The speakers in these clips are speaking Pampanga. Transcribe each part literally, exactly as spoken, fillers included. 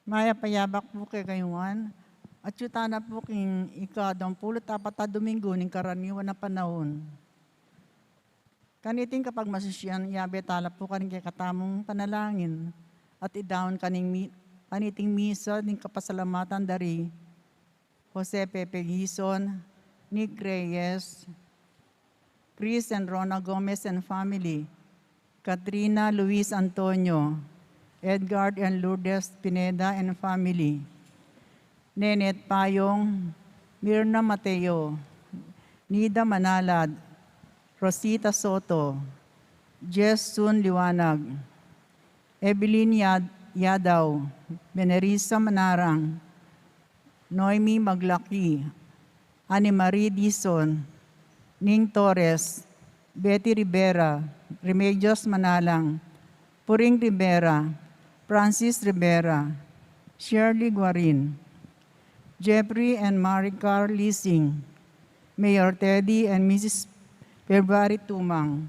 Mayap a yabak pu kekayu ngan, at yu tana pu king ika-dampulu't apat a Domingo ning karaniwan a panaun. Kaniting kapagmasusian, yabe tala pu karing kekatamung panalangin, at idaun kaning mi-, kaniting misa ning kapasalamatan da ri Jose Pepe Gison, Nick Reyes, Chris and Rona Gomez and family, Katrina Luis Antonio, Edgar and Lourdes Pineda and family, Nenet Payong, Mirna Mateo, Nida Manalad, Rosita Soto, Jess Sun Liwanag, Evelyn Yad-, Yadaw, Benerisa Manarang, Noemi Maglaki, Anne Marie Dizon, Ning Torres, Betty Rivera, Remedios Manalang, Puring Rivera, Francis Rivera, Shirley Guarin, Jeffrey and Maricar Lising, Mayor Teddy and Missus February Tumang.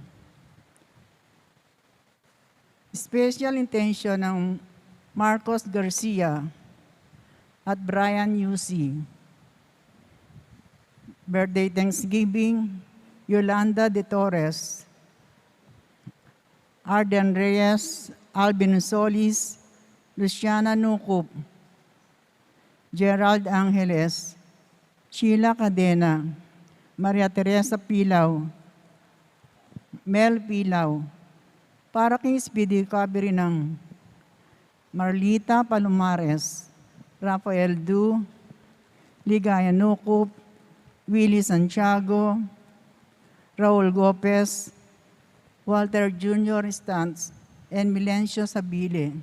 Special intention ng Marcos Garcia at Brian Yusi. Birthday Thanksgiving, Yolanda de Torres, Arden Reyes, Alvin Solis, Luciana Nucup, Gerald Angeles, Sheila Cadena, Maria Teresa Pilaw, Mel Pilaw, para king speedy recovery ng Marlita Palomares, Rafael Du, Ligaya Nucup, Willie Santiago, Raul Gopez, Walter Junior Stantz, and Milencio Sabile.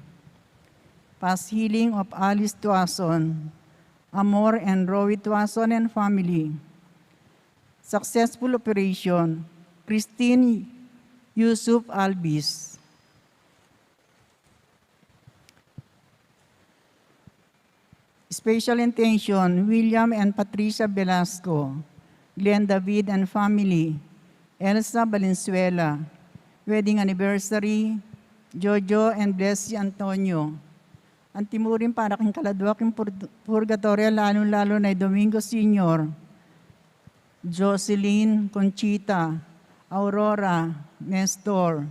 Fast healing of Alice Tuason, Amor and Roy Tuason and family. Successful operation, Christine Yusuf Albis. Special intention, William and Patricia Velasco, Glenn David and family, Elsa Valenzuela, wedding anniversary, Jojo and Blessy Antonio. Antimurin para king kaladwa king purg-, purgatorio, lalung-lalu na i Domingo Senior, Jocelyn, Conchita, Aurora, Nestor,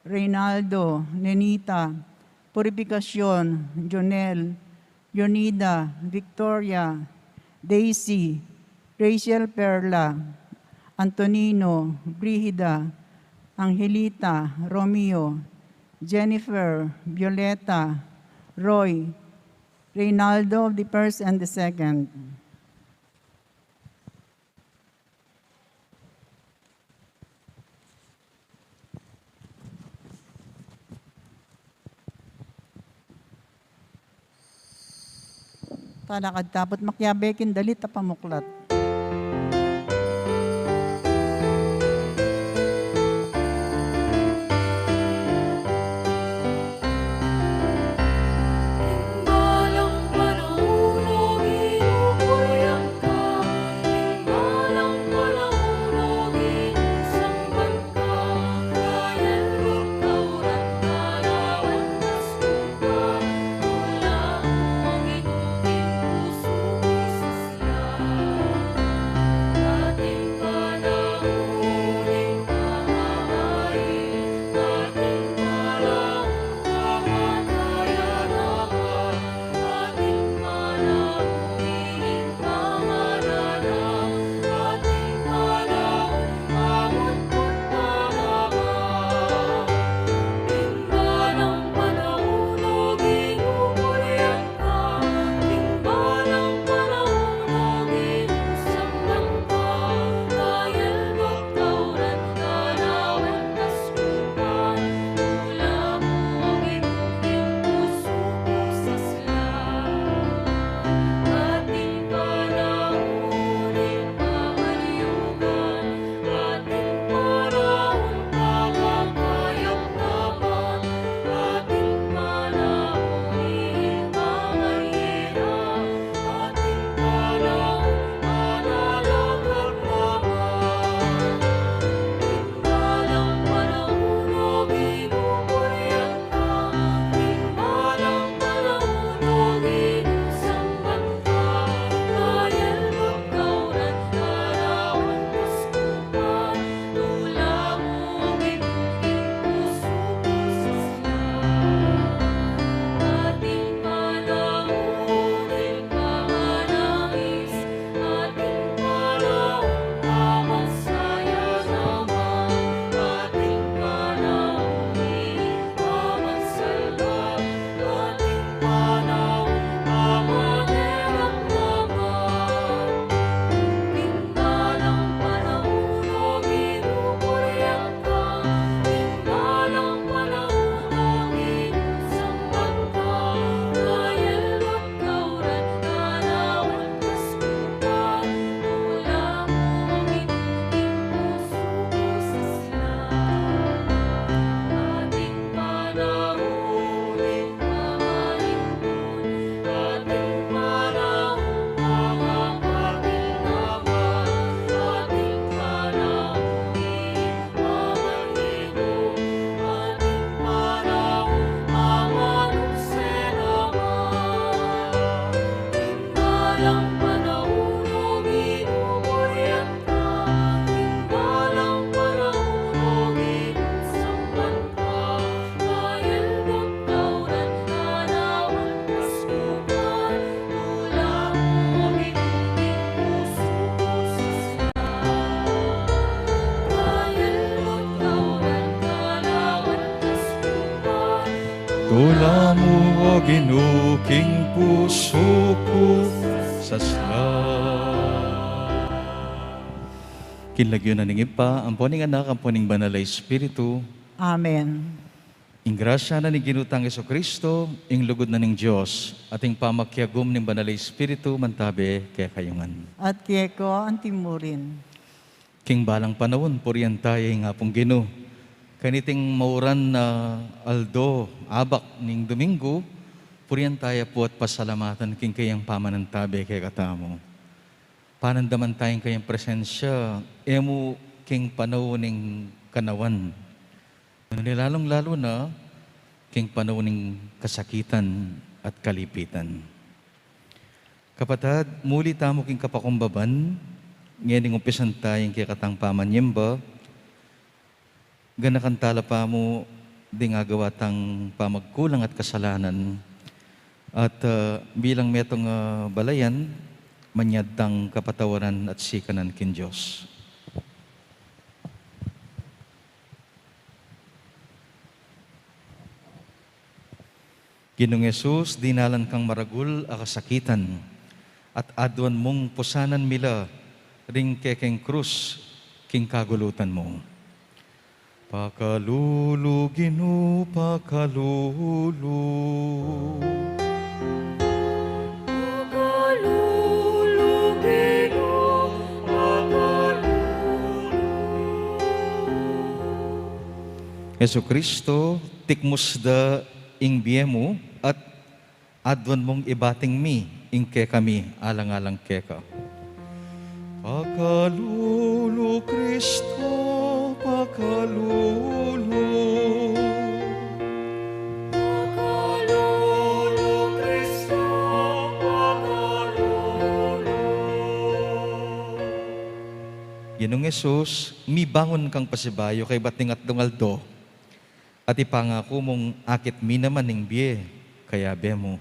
Reynaldo, Nenita, Purificacion, Jonel, Leonida, Victoria, Daisy, Rachel Perla, Antonino, Brigida, Angelita, Romeo, Jennifer, Violeta, Roy, Reynaldo of the first and the second. Talakad tapu't makiabe king dalit a pamuklat. Ula mu, O Ginu, king pusu ku sasla. King lagyu na ning Ibpa, ampo ning Anak, ampo ning Banal a Espiritu. Amen. Ing grasya na ning Ginu tang Jesucristo, ing lugud na ning Dios, at ing pamakiagum ning Banal a Espiritu, mantabe kekayu ngan. At keka antimurin. King balang panaun, purian taya ing Apung Ginu. Kaniting mauran a aldo, abak ning Domingo, purian taya pu at pasalamatan king kayang pamanantabe kekatamu. Panandaman taya ing kayang presensya, e mu king panaun ning kanawan, nune lalung-lalu na king panaun ning kasakitan at kalipitan. Kapatad, muli tamu king kapakumbaban, ngening umpisan taya ing kekatang pamanyemba, ganakan tala pa mu ding agawa tang pamagkulang at kasalanan, at, ah, bilang metung a balayan, manyad tang kapatawaran at sikanan king Dios. Ginung Jesus, dinalan kang maragul a kasakitan, at aduan mung pusanan mi la ring kekeng krus king kagulutan mu. Pakalulu, Ginu, pakalulu. Pakalulu, Ginu, pakalulu. Jesucristo, tikmus da ing bie mu at aduan mung ibating mi ing kekami alang-alang keka. Pakalulu, Kristo, pakalulu. Pakalulu, Kristo, pakalulu. Ginung Jesus, mibangun kang pasibayu kaybat ning atlung aldo, at ipangaku mung akit mi naman ing bie kayabe mu.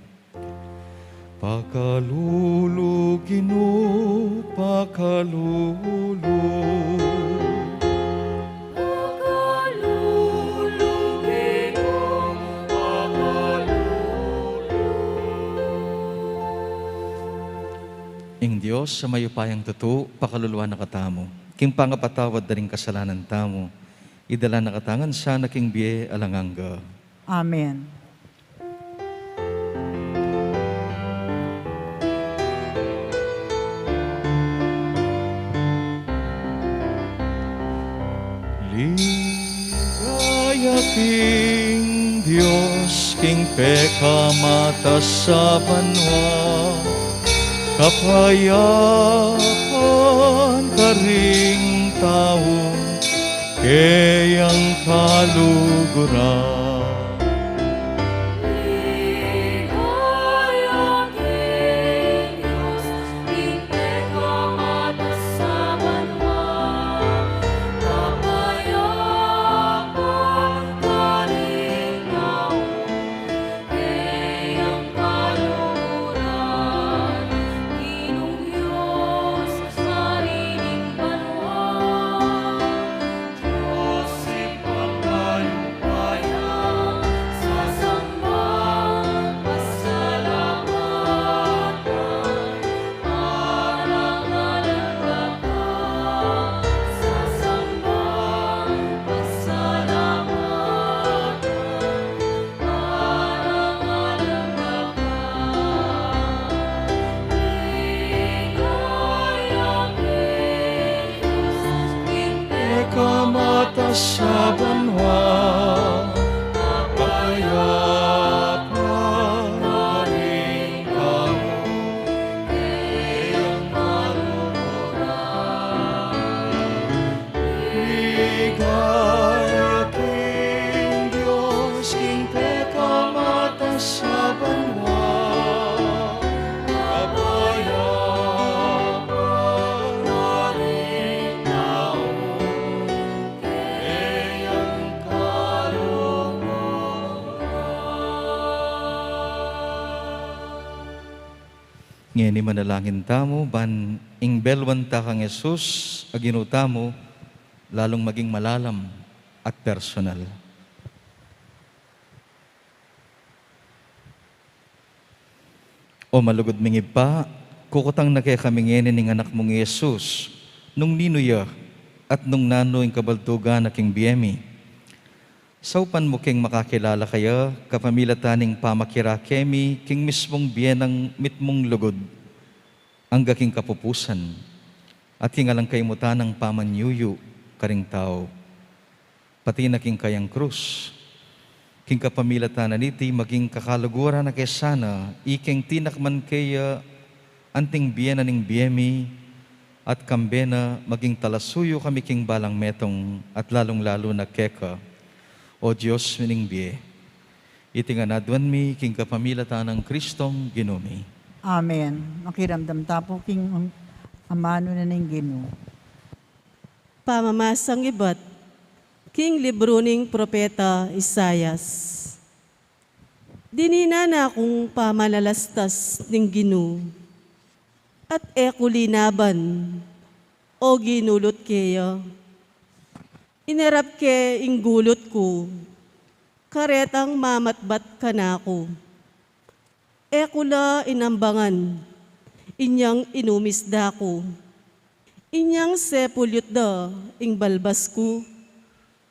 Pakalulu, Ginu, pakalulu. Pakalulu, Ginu, pakalulu. Ing Dios a mayupayang tutu, pakaluluan na katamu king pangapatawad da ring kasalanan tamu. Idala na kata ngan sana king bie alang angga. Amen. Ligaya king Dios, king pekamatas a banua, kapayapan karing tau keyang kaluguran. Ligaya king Dios, king pekamatas a banua, kapayapan karing tau keyang kaluguran. Ginung Dios, Ari ning banua, Dios Ibpang mayupaya, sasamba, pasalamatan, alang-alang keka, sasamba, pasalamatan, alang-alang keka. Ligaya king Dios, king pekamatas a banua, kapayapan karing tau keyang kaluguran. Ligaya king Dios, king pekamatas a banua, kapayapan karing tau keyang kaluguran. Ngeni manalangin tamu, ban ing belwan ta kang Jesus a Ginu tamu, lalung maging malalam at personal. O malugud ming Ibpa, kukutang na kekami ngeni ning Anak mung i Jesus, nung ninu ya at nung nanu ing kabaldugan na king bie mi. Saupan mu keng makakilala kaya kapamilatan ning pamakirake mi king mismung bie nang mitmung lugud, angga king kapupusan, at king alang kaimutan nang pamanyuyu karing tau, pati na king kayang krus. King kapamilatan na niti, maging kakaluguran na ke sana, ikeng tinakman ke ya anting bie na ning bie mi, at kambe na maging talasuyu kami king balang metung, at lalung-lalu na keka, O Dios mi ning bie. Iti ngan aduan mi king kapamilatan nang Kristong Ginu mi. Amen. Makiramdam ta pu king amanu na ning Ginu. Pamamasang ibat king libru ning propeta Isaias. Dininan na kung pamalalastas ning Ginu, at e ku linaban o ginulut keya. Inarap ke ing gulut ku, karetang mamatbat kanaku. E ku la inambangan, inyang inumis da ku. Inyang sepulyut da ing balbas ku,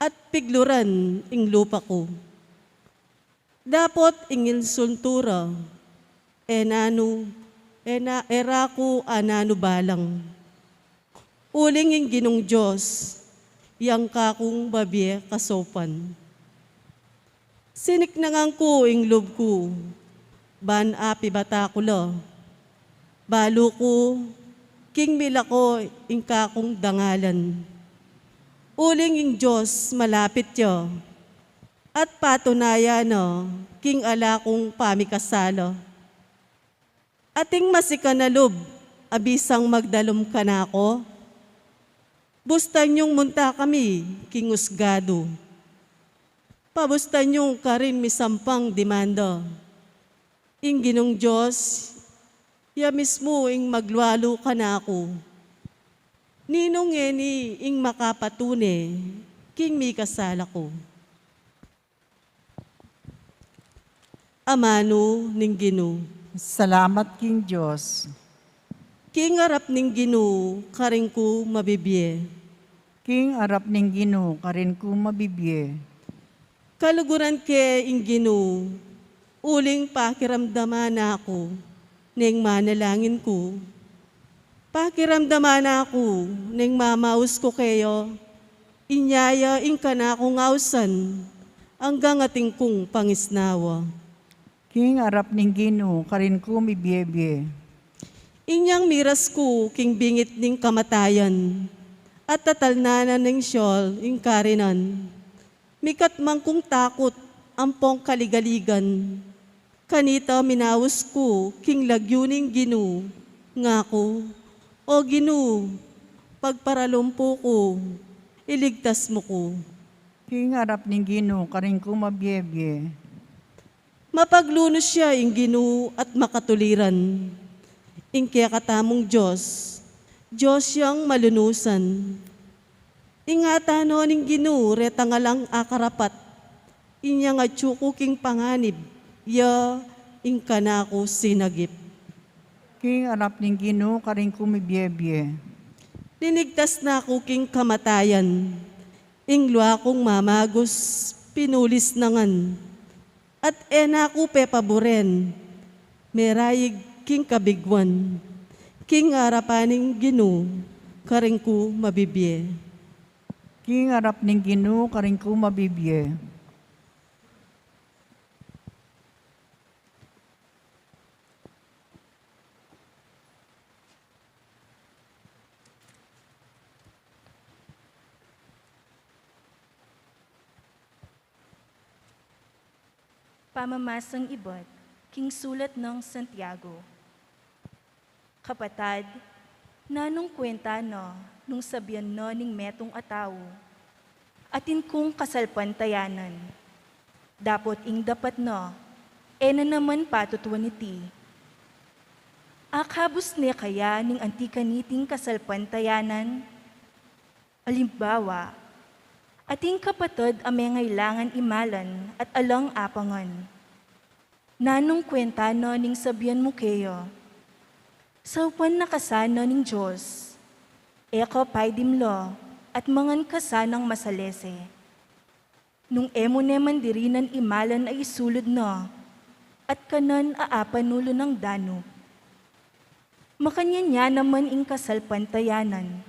at pigluran ing lupa ku. Dapot ing insultu ra, e nanu, e na, e ra ku ananu balang. Uling ing Ginung Dios, yang kakung babie kasaupan. Siniknangan ku ing lub ku, ban apibata ku la. Balu ku, king milako ing kakung dangalan. Uling ing Dios malapit ya, at patunayan na king ala kung pamikasala. Ating masikan a lub a bisang magdalum kanaku? Bustan yung munta kami king usgadu. Pabustan yung karin misampang demanda. Ing Ginung Dios, ya mismu ing maglualu kanaku. Ninu ngeni ing makapatune king mikasala ku? Amanu ning Ginu. Salamat king Dios. King arap ning Ginu, karin ku mabibie. King arap ning Ginu, karin ku mabibie. Kaluguran ke ing Ginu, uling pakiramdaman na ku neng manalangin ku. Pakiramdaman na ku neng mamaus ku kaya, inya ya ing kanakung ausan, anggang atin kung pangisnawa. King arap ning Ginu, karin ku mibie-bie. Inyang miras ku king bingit ning kamatayan, at tatalnan na ning Sheol ing karinan. Mikat man kung takut ampong kaligaligan. Kanita minaus ku king lagyu ning Ginu, ngaku, O Ginu, pagparalumpu ku, iligtas mu ku. King arap ning Ginu, karin ku mabie-bie. Mapaglunus ya ing Ginu at makatuliran. Ing kekatamung Dios, Dios yang malunusan. Ingatan no ning Ginu retang alang akarapat. Inyang atyu ku king panganib, ya ing kanaku sinagip. King arap ning Ginu, karin ku mibie-bie. Linigtas na ku king kamatayan. Ing lua kung mamagus, pinulis na ngan. At e na ku pepaburen, meraig king kabiguan. King arapan ning Ginu, karin ku mabibie. King arap ning Ginu, karin ku mabibie. Pamamasang ibat king sulat nang Santiago. Kapatad, nanung kwenta na nung sabian na ning metung a tau, atin kung kasalpantayanan, dapot ing dapat na, e na naman patutuan iti. Akabus ne kaya ning anti kaniting kasalpantayanan? Alimbawa, ating kapatad a mengailangan imalan at alang apangan. Nanung kwenta na ning sabian mu keya? Saupan na ka sana ning Dios. E ka pay dimla at mangan ka sanang masalese. Nung e mu ne man dirinan imalan a isulud na, at kanan a apanulu nang danu. Makanyan ya naman ing kasalpantayanan,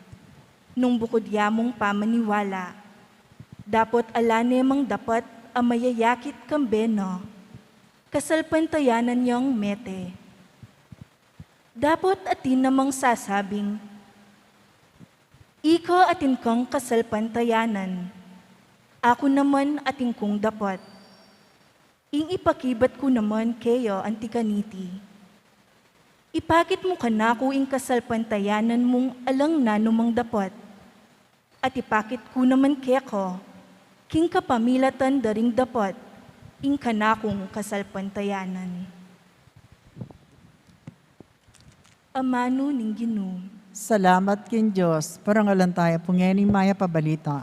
nung bukud ya mung pamaniwala, dapot ala ne mang dapat a mayayakit kambe na, kasalpantayanan yang mete. Dapot atin namang sasabing, "Ika atin kang kasalpantayanan, aku naman atin kung dapat." Ing ipakibat ku naman keya anti kaniti, ipakit mu kanaku ing kasalpantayanan mung alang nanumang dapat, at ipakit ku naman keka, king kapamilatan da ring dapat, ing kanakung kasalpantayanan. Amanu ning Ginu. Salamat king Dios. Parangalan taya pu ngeni ing mayap a balita.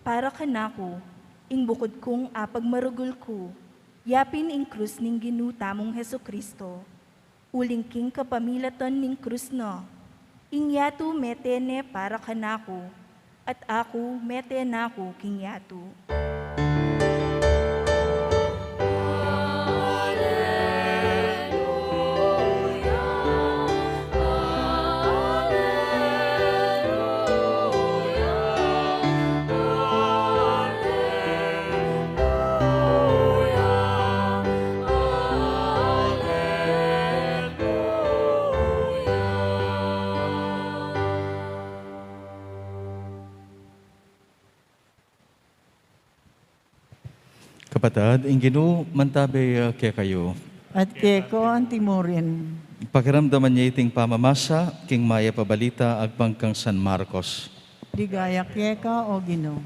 Para kanaku, ing bukud kung apagmaragul ku, yapin ing krus ning Ginu tamung Jesucristo, uling king kapamilatan ning krus na, ing yatu mete ne para kanaku, at aku mete na ku king yatu. Kapatad, ing Ginu mantabe ya kekayu. At keka antimurin. Pakiramdaman ye iting pamamasa king mayap a balita agpang kang San Marcos. Ligaya keka, O Ginu.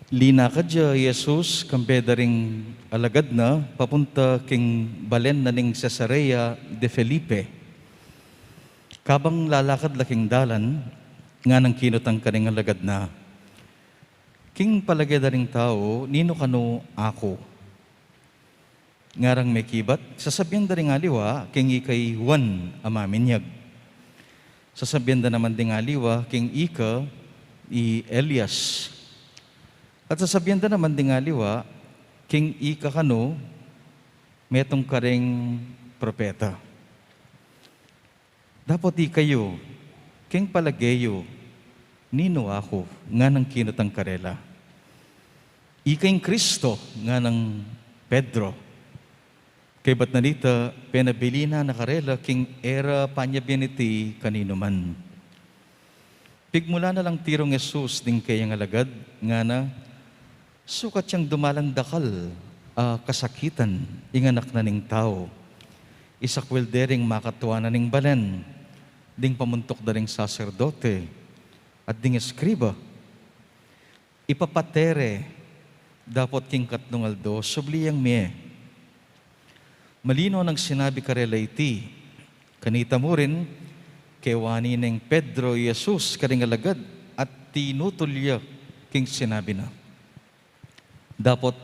Linakad ya i Jesus kambe da ring alagad na papunta king balen na ning Cesarea de Felipe. Kabang lalakad la king dalan, nganang kinutang karing alagad na, "King palage da ring tau, ninu kanu aku?" Ngarang mekibat, "Sasabian da ring aliwa king ika i Juan a Maminyag. Sasabian da naman ding aliwa king ika i Elias. At sasabian da naman ding aliwa king ika kanu metung karing propeta." Dapot ikayu, king palage yu, ninu aku? Nganang kinutang karela, "Ika ing Kristo," nganang Pedro. Kaybat na nita, penabilin na karela king e ra panyabian iti kaninu man. Pigmula na lang tirung Jesus ding kayang alagad, ngana, "Sukat yang dumalan dakal a kasakitan ing Anak na ning Tau. Isakwil de ring makatua na ning balen, ding pamuntuk da ring saserdote at ding eskriba. Ipapate re, dapot king katlung aldo subli yang mie." Malino nang sinabi karela iti. Kanita mu rin, kewani neng Pedro i Jesus karing alagad at tinutul ya king sinabi na. Dapot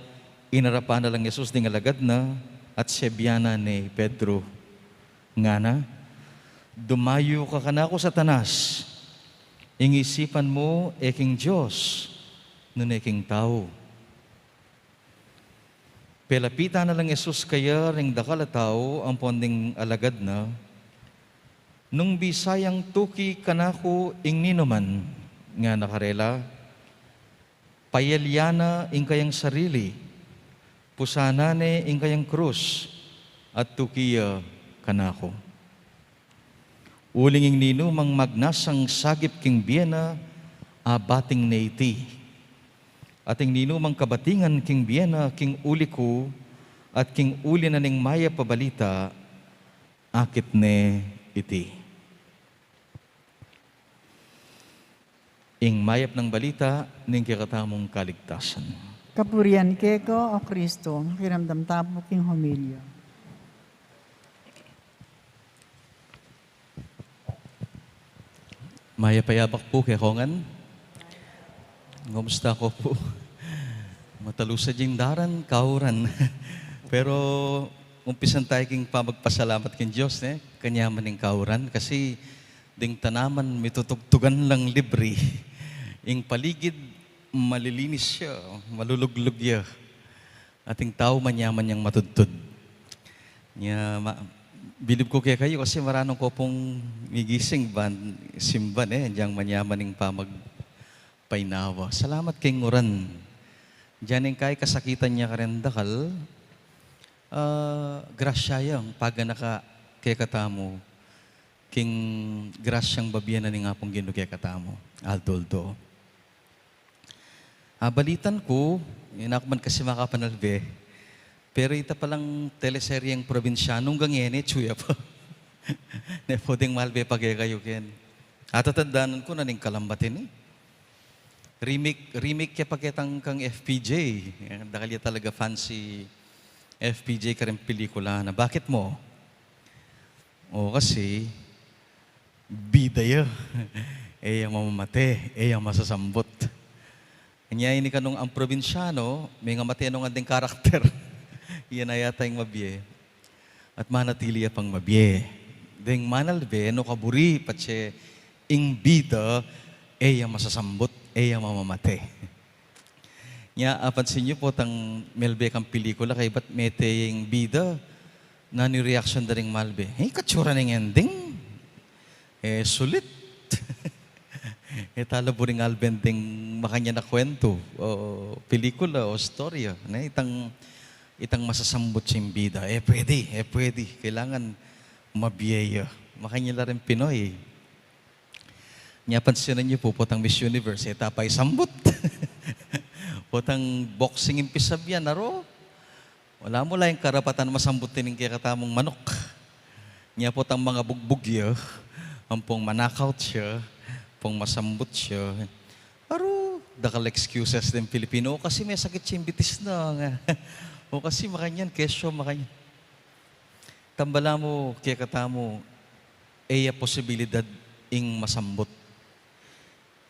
inarapan na lang Jesus ding alagad na at siabian na ne i Pedro, ngana, "Dumayu ka kanaku, Satanas! Ing isipan mu e king Dios, nune king tau. Pelapitan na lang Jesus keya ring dakal a tau ampon ding alagad na, "Nung bisa yang tuki kanaku ing ninuman," ngana karela, "payalya na ing kayang sarili, pusanan ne ing kayang krus, at tuki ya kanaku. Uling ing ninumang magnasang sagip king bie na, abating ne iti. At ing ninumang kabatingan king bie na king uli ku, at king uli na ning mayap a balita, akit ne iti." Ing mayap nang balita ning kekatamung kaligtasan. Kapurian keka, O Kristo. Makiramdam tamu king homilya. Mayap a yabak pu kekongan. Kumusta ko pu? Matalusa jing daran, kauran. Pero umpisan tayu king pamagpasalamat king Dios, ne? Kanyaman ning kauran, kasi ding tanaman mitutugtugan lang libri. Ing paligid malilinis ya, maluluglug ya. At ing tau manyaman yang matudtud. Nya, ma-, bilib ku kekayu kasi maranun ko pung migising ban simba, ne, dyang manyaman ing pamagpainawa. Salamat king uran. Dyan ing kay kasakitan ya karing dakal, ah, grasya yang paganaka kekatamu, king grasyang babie na ning Apung Ginu kekatamu, aldo-aldo. Ah, balitan ku, e naku man kasi makapanalbe. Pero ita palang teleseryeng Probinsyano, anggang ngeni, atsu ya pa. Ne, pwedeng malbe pa kekayu ken. Atatandanan ku na ning kalambat ini. Remake, remake ya pa ketang kang F P J. E, dakal ya talaga fan si F P J karing pelikula na. Bakit mo? O, kasi, bida ya. E ya mamamate, e ya masasambut. Nya ini kanung ang probinsyano, mengamate nung anding karakter. Iya na yata ing mabie. At manatili ya pang mabie. Deng manalbe, no kaburi, patse ing bida, e ya masasambut, e ya mamamate. Nya, apansin yu potang melbe kang pelikula, kaybat mete ing bida, nanu ing reaksyon da ring malbe? E, katsura ning ending. E, sulit. E, talabu ring albe ding makanyan a kwentu, o pelikula, o istorya, ne? Itang, itang masasambut sing bida. E, pwede, e, pwede. Kailangan mabie ya. Makanyan la ring Pinoy. Nya pansinan yu pu, potang Miss Universe, e ta pa isambut. Potang boxing ing pisabyan, aro. Wala mu la ing karapatan masambut ining kekatamung manuk. Nya potang mangabugbug ya, ampong ma-knockout ya, ampong masambut ya. Aro, dakal excuses ding Pilipino, kasi masakit ya ing bitis na, nga. O kasi makanyan, kesyo makanyan. Tambala mu kekatamu, e ya posibilidad ing masambut.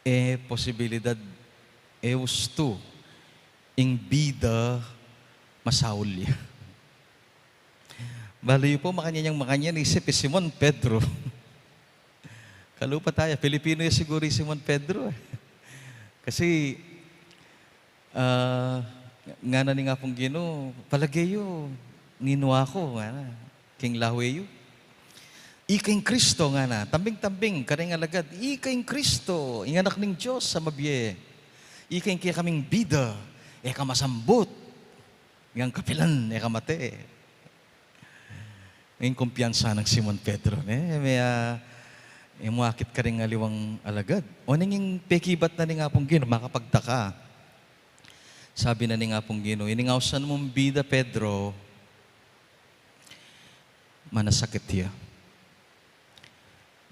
E posibilidad, e ustu, ing bida masaul ya. Balu yu pu, makanyan yang makanyan, isip i Simon Pedro. Kalupa taya, Pilipino ya siguru i Simon Pedro, e. Kasi, ah, ngana ning Apung Ginu, "Palage yu, ninu aku?" ngana. "King lawe yu? Ika ing Kristo," ngana. Tambing-tambing karing alagad, "Ika ing Kristo, ing Anak ning Dios a mabie. Ika ing kekaming bida, e ka masambut. Ngan kapilan, e ka mate." Ing kumpiyansa nang Simon Pedro, ne? Mea, e mu akit karing aliwang alagad. Oneng ing pekibat na ning Apung Ginu, makapagtaka. Sabi na ning Apung Ginu, "Ining ausan mung bida, Pedro, manasakit ya.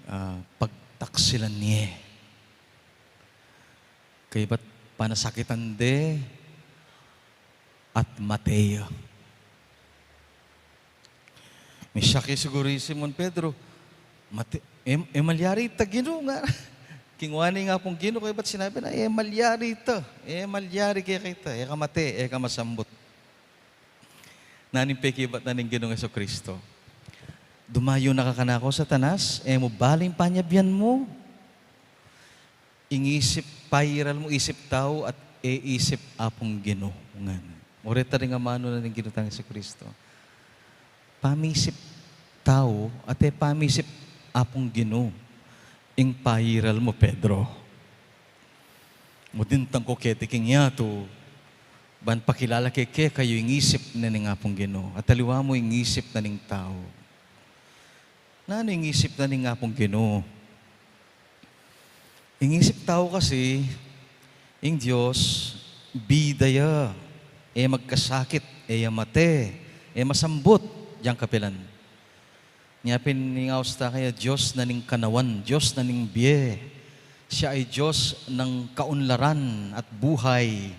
Ah, pagtaksilan ye. Kaybat panasakitan de at mate ya." Misyaki siguru i Simon Pedro, "Mate, e, e malyari ita, Ginu," ngana. King wani nga pung Ginu, kaybat sinabi na, "E malyari ita, e malyari keka ita, e ka mate, e ka masambut." Nanu ing pekibat na ning Ginung Jesucristo? "Dumayu na ka kanaku, Satanas, e mu bale ing panyabyan mu. Ing isip, pairal mu isip tau at e isip Apung Ginu, ngana. Oreta ring amanu na ning Ginu tang Jesucristo. Pamisip tau at e pamisip Apung Ginu ing pairal mu, Pedro. Mudintan ku keti king yatu, ban pakilala ke kekayu ing isip na ning Apung Ginu, at aliwa mu ing isip na ning tau. Nanu ing isip na ning Apung Ginu? Ing isip tau kasi, ing Dios, bida ya, e magkasakit, e ya mate, e masambut, yang kapilan. Nya pin ing austa kaya Dios na ning kanawan, Dios na ning bie. Siya ay Dios ng kaunlaran at buhay.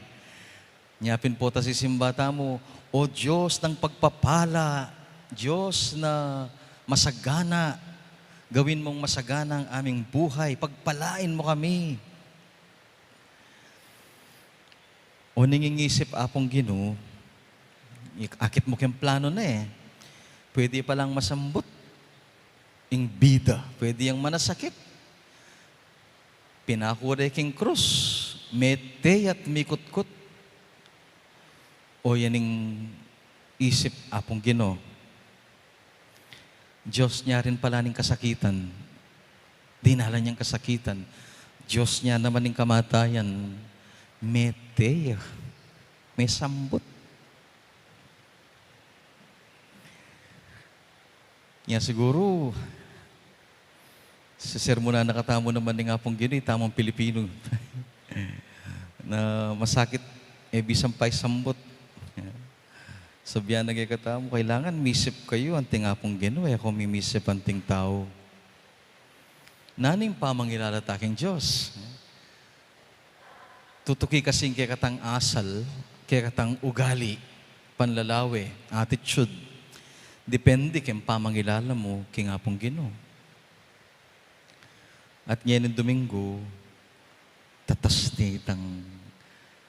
Nya pin pota sisimba tamu, O Dios ng pagpapala, Dios na masagana, gawin mong masagana ang aming buhay, pagpalain mo kami. O ning ing isip Apung Ginu, ik-, akit mu keng plano na e. Pwede palang masambut ing bida, pwede yang manasakit. Pinaku re king krus, mete at mikutkut. O yan ing isip Apung Ginu. Dios nya rin pala ning kasakitan. Dinalan yang kasakitan. Dios nya naman ning kamatayan. Mete, mesambut. Nya siguru, sesermunan na katamu naman ning Apung Ginu, itamung Pilipinu. Na masakit, e bisan pa isambut. Sabian na kekatamu, kailangan misip kayu anting Apung Ginu, e ko mimisip anting tau. Nanu ing pamangilala ta king Dios? Tutuki kasi ing kekatang asal, kekatang ugali, panlalawe, attitude. Depende king pamangilala mu king Apung Ginu. At ngening Domingo, tatas ne itang,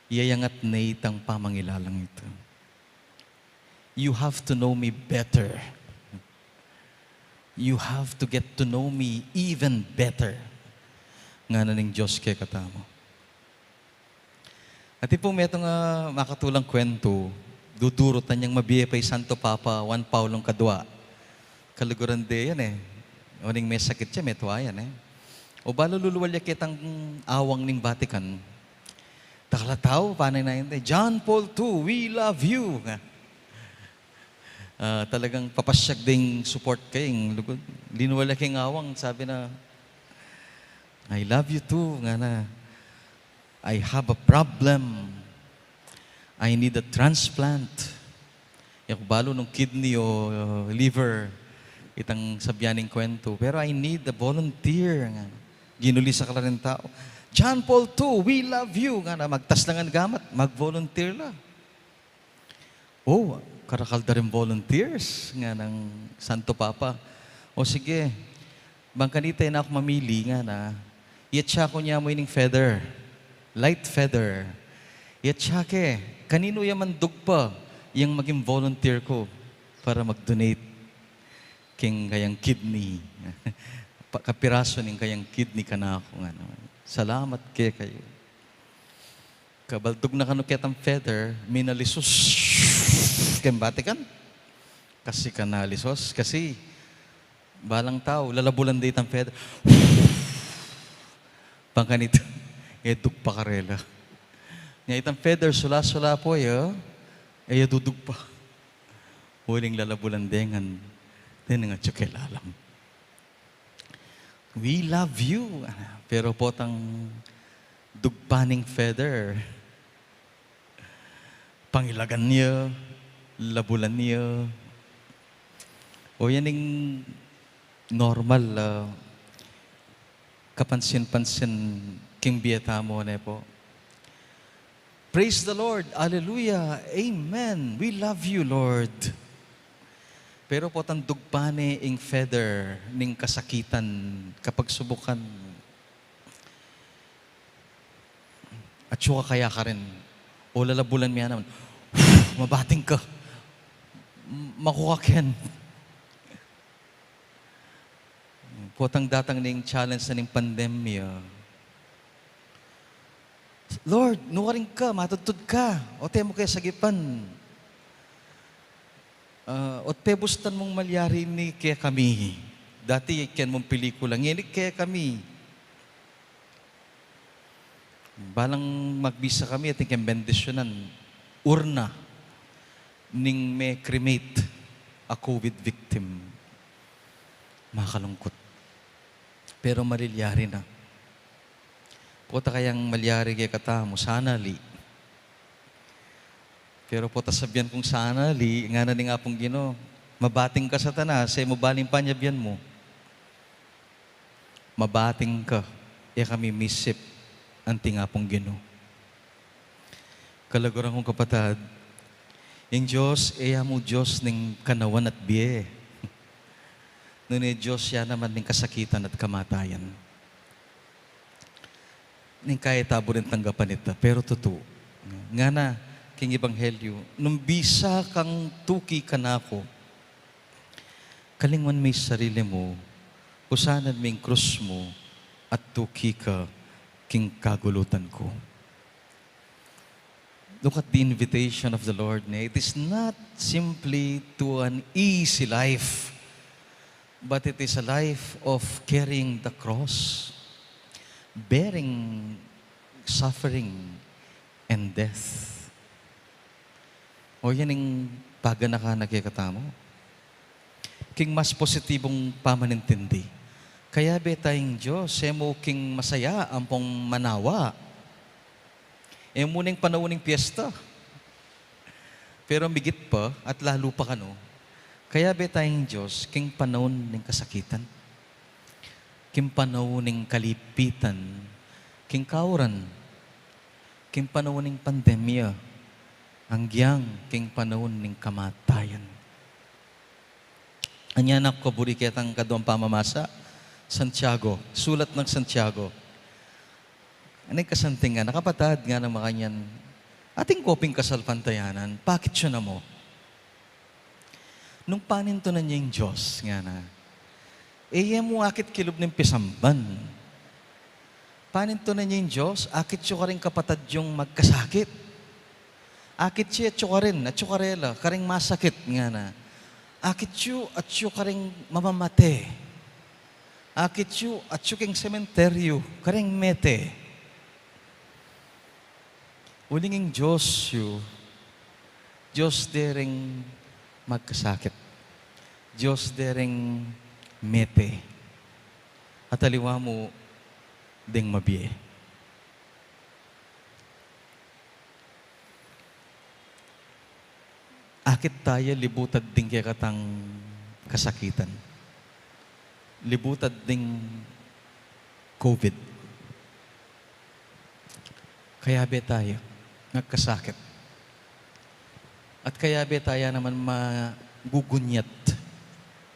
iyayangat ne itang pamangilalang ita. You have to know me better. You have to get to know me even better. Ngana ning Dios kekatamu. At ipung metung a makatulang kwentu, dudurutan yang mabie pa i Santo Papa Juan Paulong Kadua. Kaluguran de yan e. O ning mesakit ya, metua yan e. O balu luluwal ya ketang awang ning Vatican. Takal a tau, pane na yun, "John Paul two, we love you," nga. Ah, talagang papasyag ding support keng lugud. Linuwal ya keng awang, sabi na, "I love you too," ngana. "I have a problem. I need a transplant." E ku balu nung kidney o, uh, liver, itang sabian ning kwentu. Pero, "I need a volunteer," ngana. Ginulisak la ring tau. "John Paul two, we love you," ngana. Magtas la ngan gamat, mag-volunteer la. "O, karakal da ring volunteers," nganang Santo Papa. "O sige, bang kanita e na ku mamili," ngana. "Iyatsya ku ne mu ining feather, light feather. Iyatsya ke, kaninu ya mandugpa yang maging volunteer ku para mag-donate king kayang kidney. Pa-, kapirasu ning kayang kidney kanaku," ngana. "Salamat kekayu." Kabaldug na kanu ketang feather, minalisus keng Vatican. Kasi kanalisus, kasi balang tau, lalabulan de itang feather. Pangkanita, e dugpa karela. Nya itang feather, sula-sula pu ya, e ya dudugpa. Uling lalabulan de ngan, de ngan atyu keng lalam. "We love you." Pero potang dugpa ning feather, pangilagan ya, labulan ya. O yan ing normal, ah, kapansin-pansin king bie tamu, ne pu? Praise the Lord. Hallelujah. Amen. We love you, Lord. Pero potang dugpa ne ing feather ning kasakitan, kapagsubukan. Atyu ka kaya karin. O lalabulan me ya naman. Mabating ka. Maku ka ken. Potang datang ning challenge na ning pandemya, Lord, nukarin ka, matudtud ka, o te mu ke sagipan. Ah, o te bustan mung malyari ini kekami. Dati, ken mung pelikula, ngeni kekami. Balang magbisa kami, atin keng bendisyunan, urna ning me-cremate a COVID victim. Makalungkut. Pero malilyari na. Pota kayang malyari kekatamu, sana li. Pero pota sabian kung sana li, ngana ning Apung Ginu, mabating ka, Satanas, e mu balen panyabyan mu. Mabating ka, e ka mimisip, anting Apung Ginu. Kalaguran kung kapatad, ing Dios, e ya mu Dios ning kanawan at bie. Nune Dios ya naman ning kasakitan at kamatayan. Ning kaya tabu rin tanggapan ita, pero tutu. Ngana king Ebanghelyo, nung bisa kang tuki kanaku, kalingwan me ing sarili mu, pusanan me ing krus mu, at tuki ka king kagulutan ku. Look at the invitation of the Lord, ne? It is not simply to an easy life, but it is a life of carrying the cross, bearing suffering and death. O yan ing paganakan na kekatamu. King mas positibung pamanintindi, kayabe taya ing Dios, e mu king masaya ampong manawa. E mu ning panaun ning piyesta. Pero migit pa, at lalu pa kanu, kayabe taya ing Dios king panaun ning kasakitan, king panaun ning kalipitan, king kauran, king panaun ning pandemya, anggiyang king panaun ning kamatayan. Anya, anak ku, buri ketang kaduang pamamasa, Santiago, sulat nang Santiago. Ano ing kasanting ngana, kapatad, ngana makanyan, atin ku pin kasalpantayanan, pakit yu na mu. Nung panintunan ya ing Dios, ngana, e ye mu akit kilub ning pisamban. Panintunan ya ing Dios, akit yu karing kapatad yung magkasakit. Akit yu atyu karin, atyu karela, karing masakit, ngana. Akit yu atyu karing mamamate. Akit yu atyu king sementeryu, karing mete. Uling ing Dios yu, Dios de ring magkasakit, Dios de ring mete, at aliwa mu ding mabie. Akit taya libutad ding kekatang kasakitan, libutad ding COVID. Kayabe taya magkasakit. At kayabe taya naman magugunyat,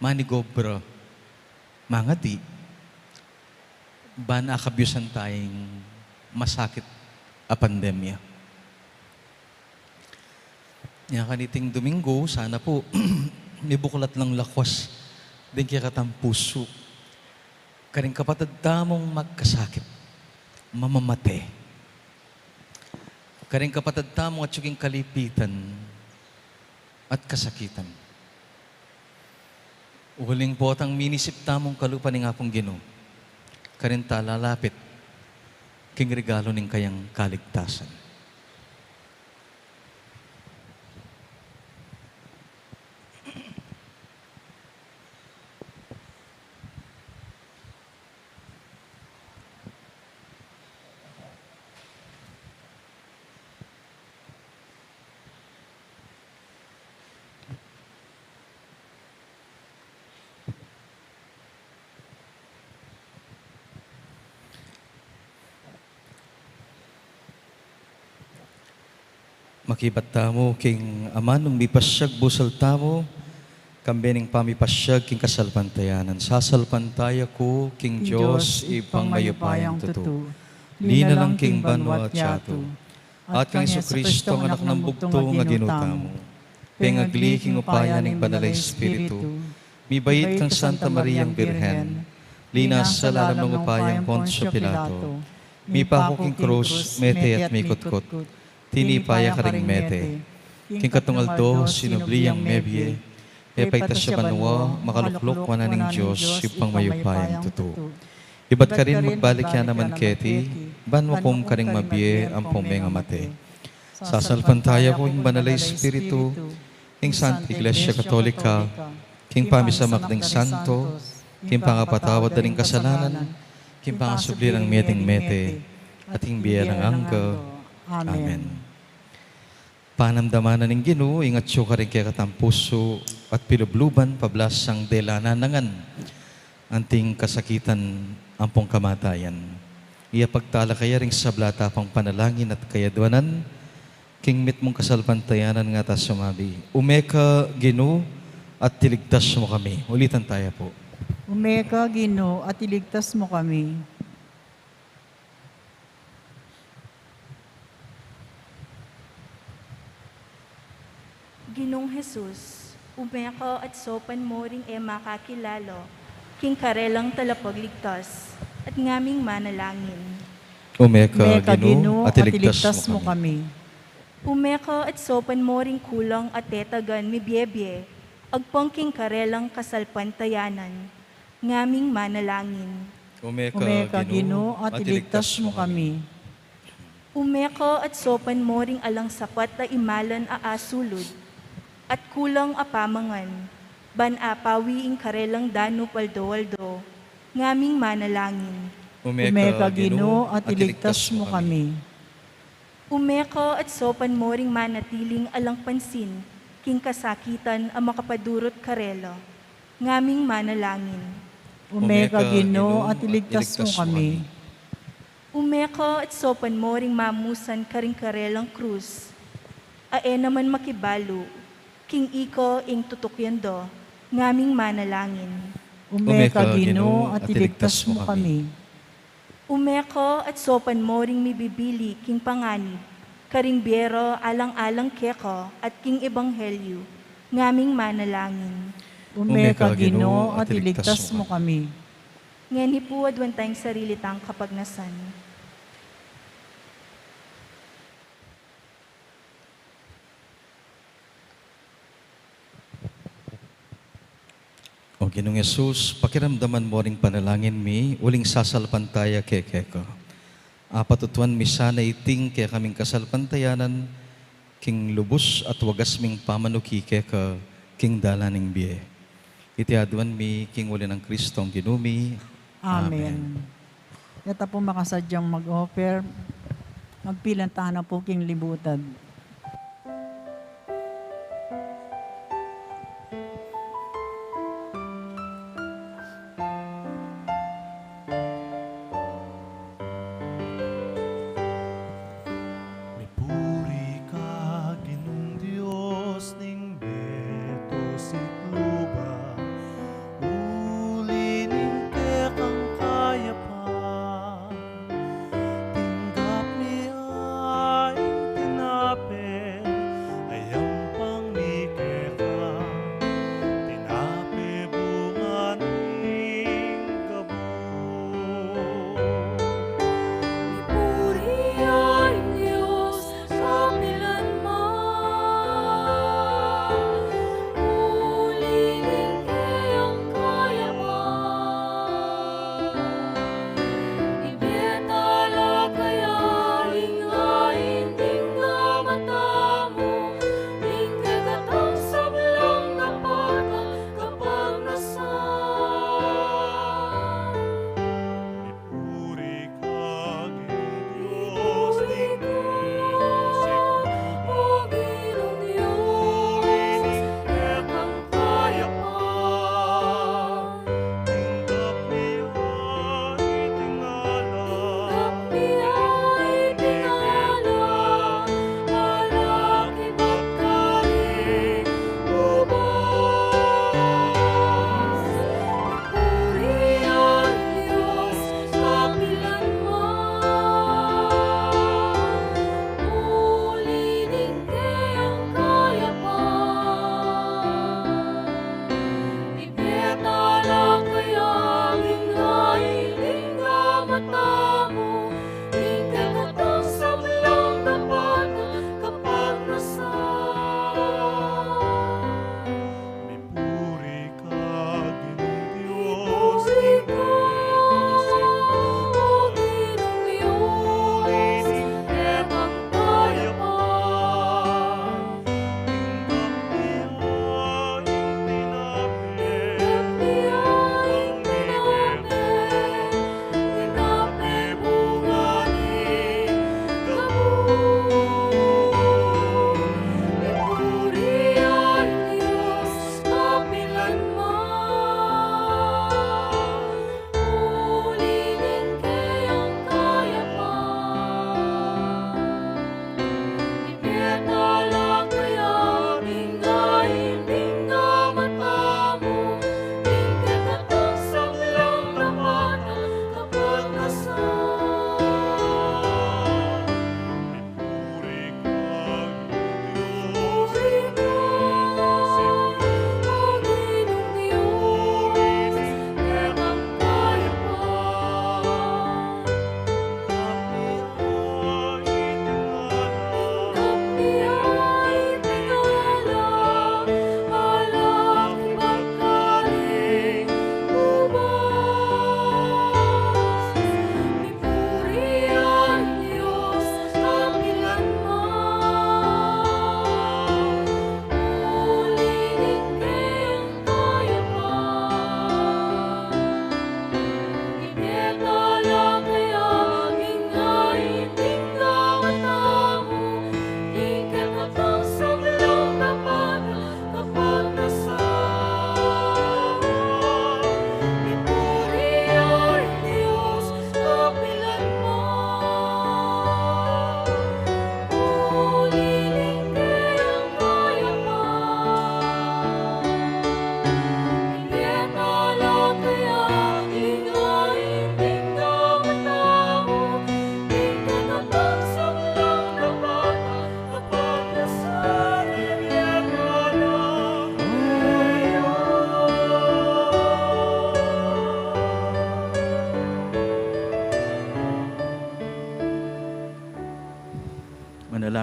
manigobra, mangadi, ban akabyusan taya ing masakit a pandemya. Nya kaniting Domingo, sana pu, mibuklat lang lakwas ding kekatang pusu karing kapatad tamung magkasakit, mamamate, karing kapatad tamung atyu king kalipitan at kasakitan. Uling potang minisip tamung kalupa ning Apung Ginu, karin ta lalapit king regalu ning kayang kaligtasan. Makibat tamu king amanung mipasyag busal tamu, kambe ning pamipasyag king kasalpantayanan. Sasalpantaya ku king Dios, Ibpang mayupayang tutu, linalang king banua at yatu, at kang Jesucristo, Anak nang bugtung a Ginu tamu, pengagli king upaya ning Banal a Espiritu, mibait kang Santa Mariang Birhen, linasa lalam ning upaya nang Poncio Pilato, Mipaku king krus, mete at mikutkut. Tinipa ya karing mete. King katlung aldo, sinubli yang mebie. E paitas ya banua, makalukluk wanan ning Dios, Ibpang mayupayang tutu. Ibat karin magbalik ya naman keti, ban makum karing mabie ampong mengamate. Sasalpantaya ku ing Banal a Espiritu, ing Santa Iglesia Katolika, king pamisamak ding santo, king pangapatawad da ring kasalanan, king pangasubli rang mie ding mete, at king bie alang angga. Amen. Panamdaman na ning Ginu ing atyu karing kekatang pusu at pilubluban pablasang dela na ngan anting kasakitan ampong kamatayan. Iya pagtalakay ya ring sabla ta pang panalangin at kayaduanan, king mitmung kasalpantayanan nga ta sumabi, "Ume ka, Ginu, at iligtas mu kami." Ulitan taya pu. "Ume ka, Ginu, at iligtas mu kami." Ginung Jesus, ume ka at saupan mu ring e makakilala king karelang talapagligtas, at ngaming manalangin. Ume ka, Ginu, at iligtas mu kami. Ume ka at saupan mu ring kulang a tetagan mibie-bie agpang king karelang kasalpantayanan, ngaming manalangin. Ume ka, Ginu, at iligtas mu kami. Ume ka at saupan mu ring alang sapat a imalan a asulud, at kulang a pamangan, ban apawi ing karelang danup aldo-aldo, ngaming manalangin. Ume ka, Ginu, at iligtas mu kami. Ume ka at saupan mu ring manatiling alang pansin king kasakitan a makapadurut karela, ngaming manalangin. Ume ka, Ginu, at iligtas mu kami. Ume ka at saupan mu ring mamusan karing karelang krus, a e naman makibalu king ika ing tutukyan da, ngaming manalangin. Ume ka, Ginu, at iligtas mu kami. Ume ka at saupan mu ring mibibili king panganib karing bie ra alang-alang keka at king ebanghelyu, ngaming manalangin. Ume ka, Ginu, at iligtas mu kami. Ngeni pu, aduan tang sarili tang kapagnasan. O Ginung Jesus, pakiramdaman mu ring panalangin mi uling sasalpantaya ke keka. Apatutuan mi sana iting kekaming kasalpantayanan king lubus at wagas ming pamanuki keka king dalan ning bie. Iti aduan mi king uli nang Kristong Ginu mi. Amen. Amen. Yata pu makasadyang mag-offer, magpilan tana pu king libutad. Mipuri ka, Ginung Dios ning beto sikluba, uli ning kekang kayapan. Tinggap mi ing tinape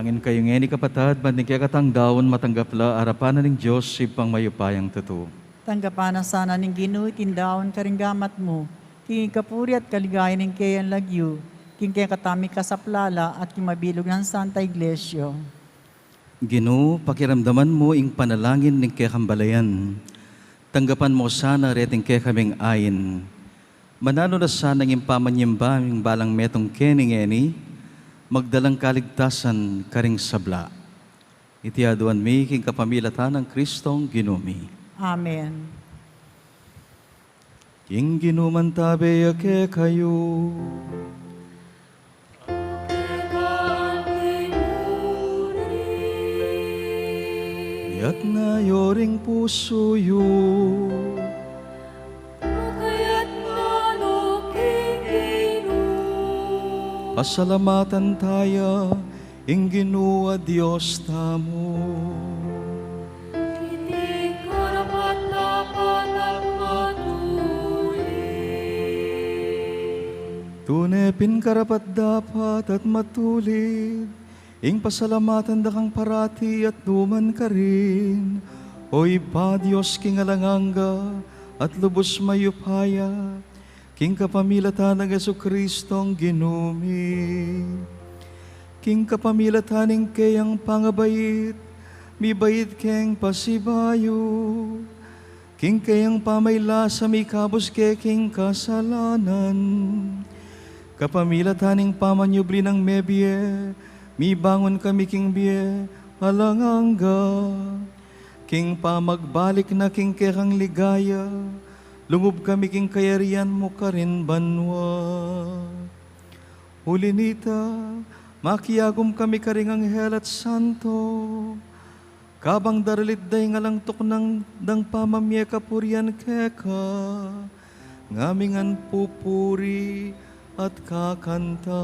Ipanalangin kayu ngeni, kapatad, ban ding kekatang daun matanggap la arapan na ning Dios Ibpang mayupayang tutu. Tanggapan na sana ning Ginu iting daun karing gamat mu, king kapurian at kaligayan ning keyang lagyu, king kekatang mikasaplala at king mabilug nang Santa Iglesia. Ginu, pakiramdaman mu ing panalangin ning kekang balayan. Tanggapan mu sana reting kekaming ain. Mananu na sana ing pamanyamba ming balang metung keni ngeni, magdalang kaligtasan karing sabla. Iti aduan mi king kapamilatan nang Kristong Ginu mi. Amen. Ing Ginu mantabe ya kekayu. Iyatas yu ring pusu yu. Pasalamatan taya ing Ginu a Dios tamu. Iti karapat-dapat at matulid. Tune pin karapat-dapat at matulid ing pasalamatan da kang parati at nukarin man, O Ibpa, Dios king alang angga at lubus mayupaya, king kapamilatan nang Jesucristong Ginu mi. King kapamilatan ning keyang pangabait, mibait keng pasibayu. King keyang pamaylasa, mikabus ke king kasalanan. Kapamilatan ning pamanyubli nang mebie, mibangun kami king bie alang angga. King pamagbalik na king kekang ligaya, lungub kami king kayarian mu karin banua. Uli nita, makiagum kami karing anghel at santo, kabang daralit da ing alang tuknang dang pamamie kapurian keka, ngaming ngan pupuri at kakanta.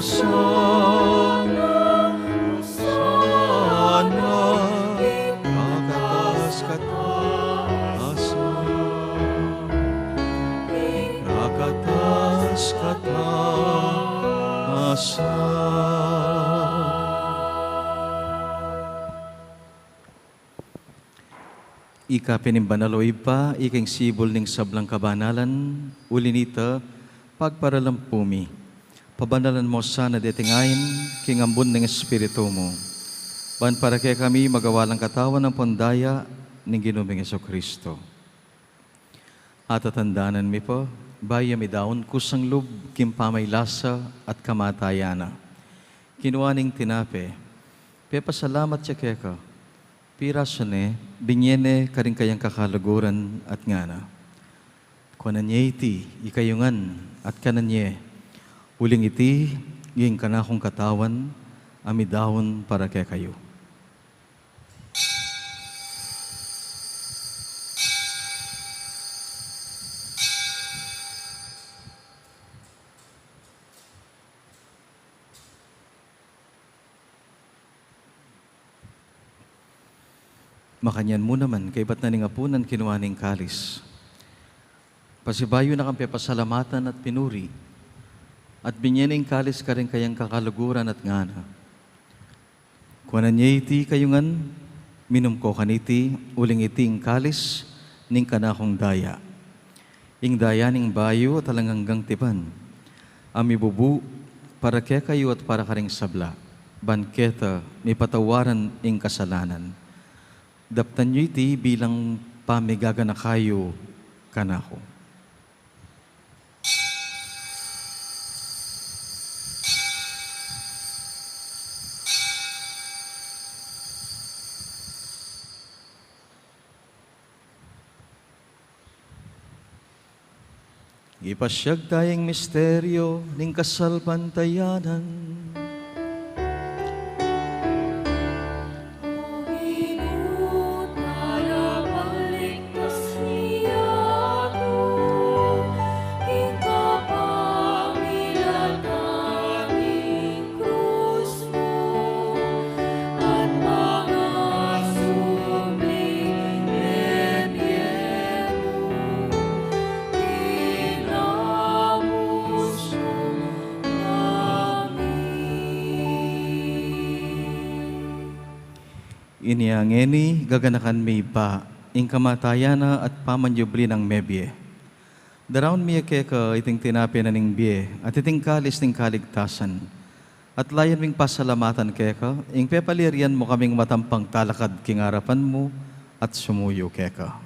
Osana, Osana, kakatas-katasan, kakatas-katasan. Ika pin ing banal, o Ibpa, ika ing sibul ning sablang kabanalan, uli nita, pagparalampu mi, pabanalan mu sana deting ain king ambun ning Espiritu mu, ban para kekami magawa lang katawan ampon daya ning Ginu ming Jesucristo. Atatandanan mi pa, bayu ya midaun kusang lub king pamaylasa at kamatayan na, kinua ne ing tinape, pepasalamat ya keka, pirasu ne, binie ne karing kayang kakaluguran at ngana: Kuanan ye iti, ikayu ngan, at kanan ye, uling iti ing kanakung katawan a midaun para kekayu. Makanyan mu naman, kaybat na ning apunan, kinua ne ing kalis, Pasibayu na kang pepasalamatan at pinuri, at binye ne ing kalis karing kayang kakaluguran at ngana: Kuanan ye iti kayu ngan, minum ko kaniti, uling iti ing kalis ning kanakung daya, ing daya ning bayu at alang anggang tipan, a mibubu para kekayu at para karing sabla, ban keta mipatawaran ing kasalanan. Daptan yu iti bilang pamigaganaka yu kanaku. Ipasyag taya ing misteryo ning kasalpantayanan. Inya ngeni, gaganakan mi Ibpa, ing kamatayan na at pamanyubli nang mebie. Daraun mi keka iting tinape na ning bie, at iting kalis ning kaligtasan. At layan ming pasalamatan keka, ing pepaliarian mu kaming matampang talakad king arapan mu, at sumuyu keka.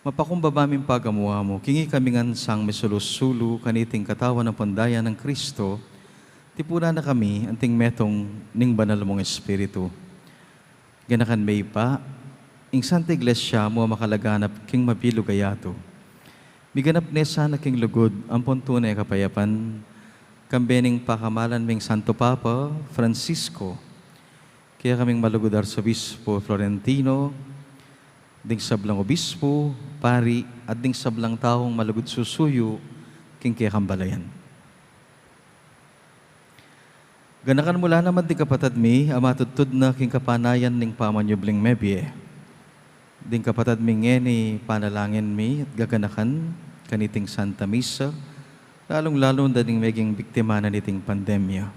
Mapakumbaba ming pagamu-amu, king ikami ngan sang misulu-sulu kaniting katawan ampon daya nang Kristo, tipunan na kami anting metung ning banal mung Espiritu. Ganakan me Ibpa, ing Santa Iglesia mu a makalaganap king mabilug a yatu. Miganap ne sana king lugud ampon tune kapayapan, kambe ning pakamalan ming Santo Papa Francisco, kekaming malugud Arsobispo Florentino, ding sablang obispo, pari, at ding sablang taung malugud susuyu king kekang balayan. Ganakan mu la naman ding kapatad mi a matudtud na king kapanayan ning pamanyubling mebie. Ding kapatad mi ngeni panalangin mi at gaganakan kaniting Santa Misa, lalung-lalu na ding meging biktima na niting pandemya.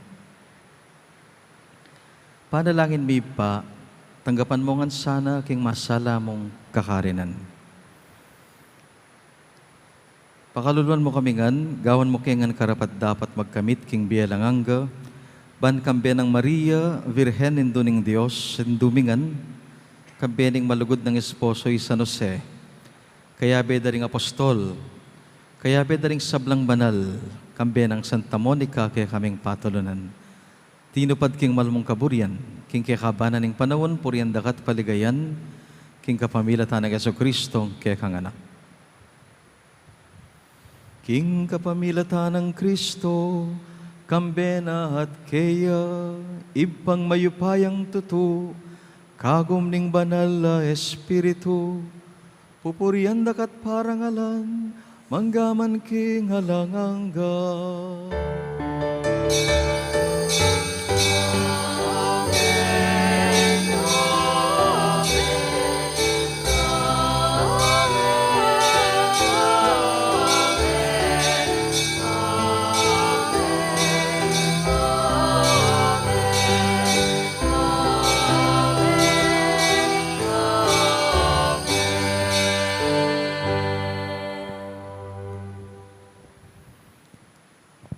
Panalangin mi Ibpa, tanggapan mu ngan sana king masala mung kakarinan. Pakaluluan mu kami ngan, gawan mu ke ngan karapat-dapat magkamit king bie alang angga, ban kambe nang Maria, Virgen Indu ning Dios, Indu mi ngan, kambe ning malugud nang esposo i San Jose, kayabe da ring apostol, kayabe da ring sablang banal, kambe nang Santa Monica kekaming patulunan. Tinupad king malmung kaburian, king kekabanan ning panaun, purian da ka at paligayan, king kapamilatan nang Jesucristo, kekang Anak. King kapamilatan nang Kristo, kambe na at keya, Ibpang mayupayang tutu, kagum ning Banal a Espiritu, pupurian da ka at parangalan, mangga man king alang angga.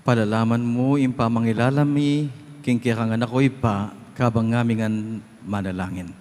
Palalaman mu ing pamangilalam mi king kekang Anak, o Ibpa, kabang ngami ngan manalangin.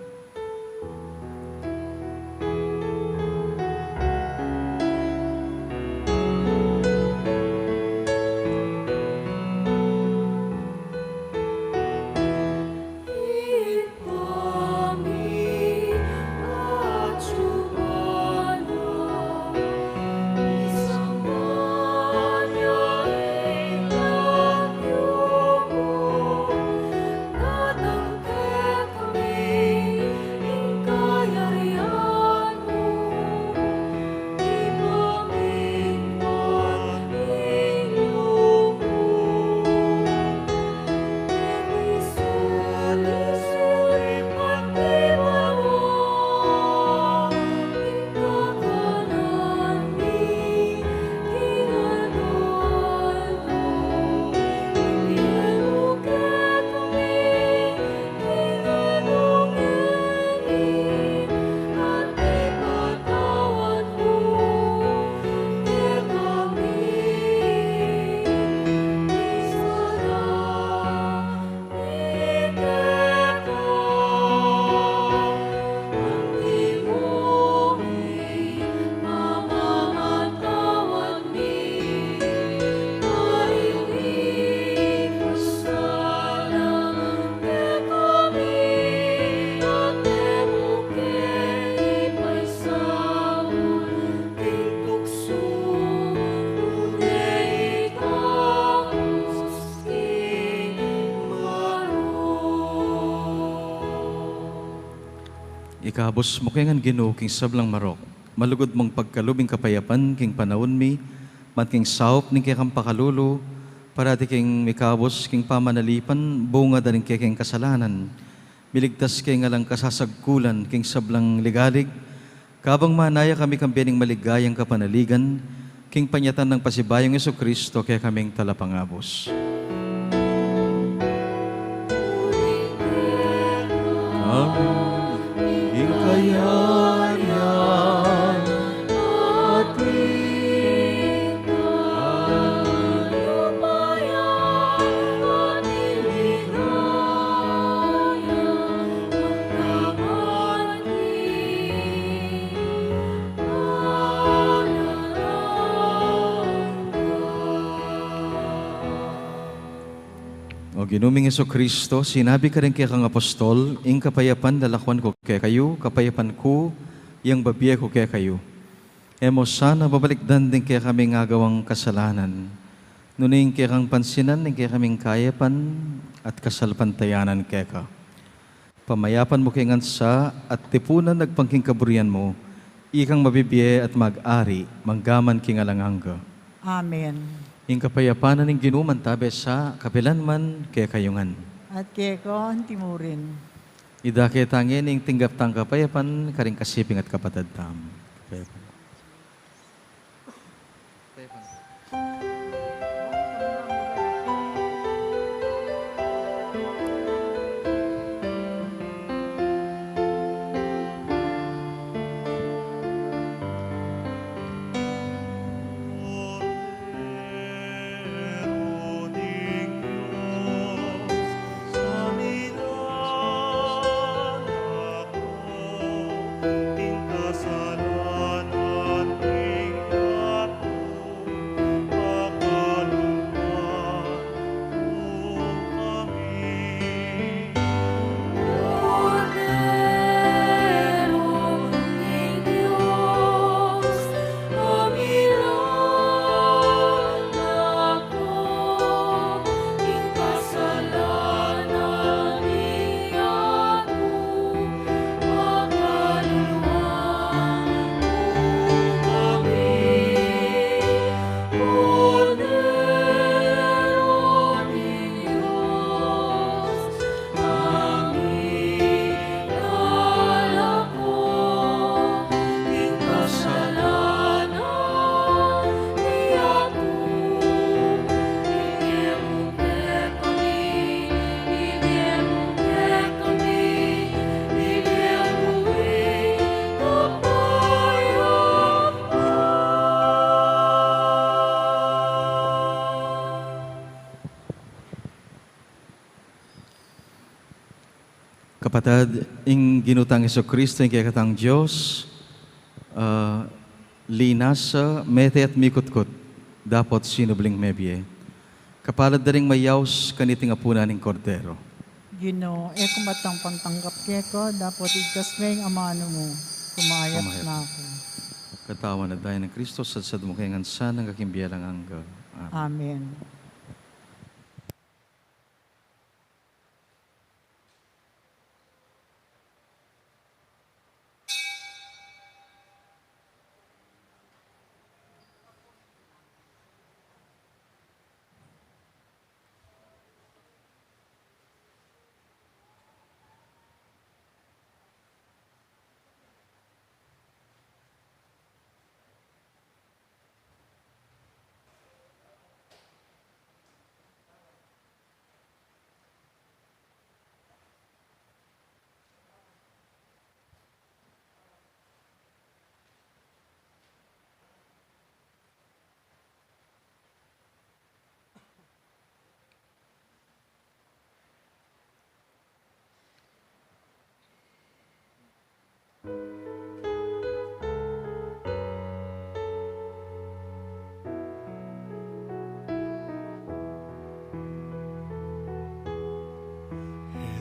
Ikabus mu ke ngan, Ginu, king sablang marok, malugud mung pagkalub ing kapayapan king panaun mi, ban king saup ning kekang pakalulu, parati keng mikabus king pamanalipan, bunga da ning kekeng kasalanan, miligtas ke king alang kasasagkulan king sablang ligalig, kabang manaya kami kang bie ning maligayang kapanaligan, king panyatang nang pasibayung Jesucristo, kekaming talapangabus. Amen. Ing kayarian at ing O Ginu ming Jesucristo, sinabi ka karing kekang apostol, ing kapayapan lalakwan ku kekayu, kapayapan ku yang babie ku kekayu. E mu sana babalikdan ding kekaming agawang kasalanan, nune ing kekang pansinan ing kekaming kayapan at kasalpantayanan keka. Pamayapan mu ke ngan sa at tipunan agpang king kaburian mu, ikang mabibie at mag-ari mangga man king alang angga. Amen. Ing kapayapan na ning Ginu mantabe sa kapilan man kekayu ngan. At keka anti mu rin. Idake ta ngeni ing tinggap tang kapayapan karing kasiping at kapatad tamu. Kapayapan. Kapatad, ing Ginu tang Jesucristo, ing kekatang Dios, ah, linasa, mete at mikutkut, dapot sinubling mebie. Kapalad da ring mayaus kaniting apunan ning Kordero. Ginu, e ku matang pangtanggap keka, dapot igkas me ing amanu mu, kumayap na ku. Katawan at daya nang Kristo, sadsad mu ke ngan sa nang kaking bie alang angga. Amen. Amen.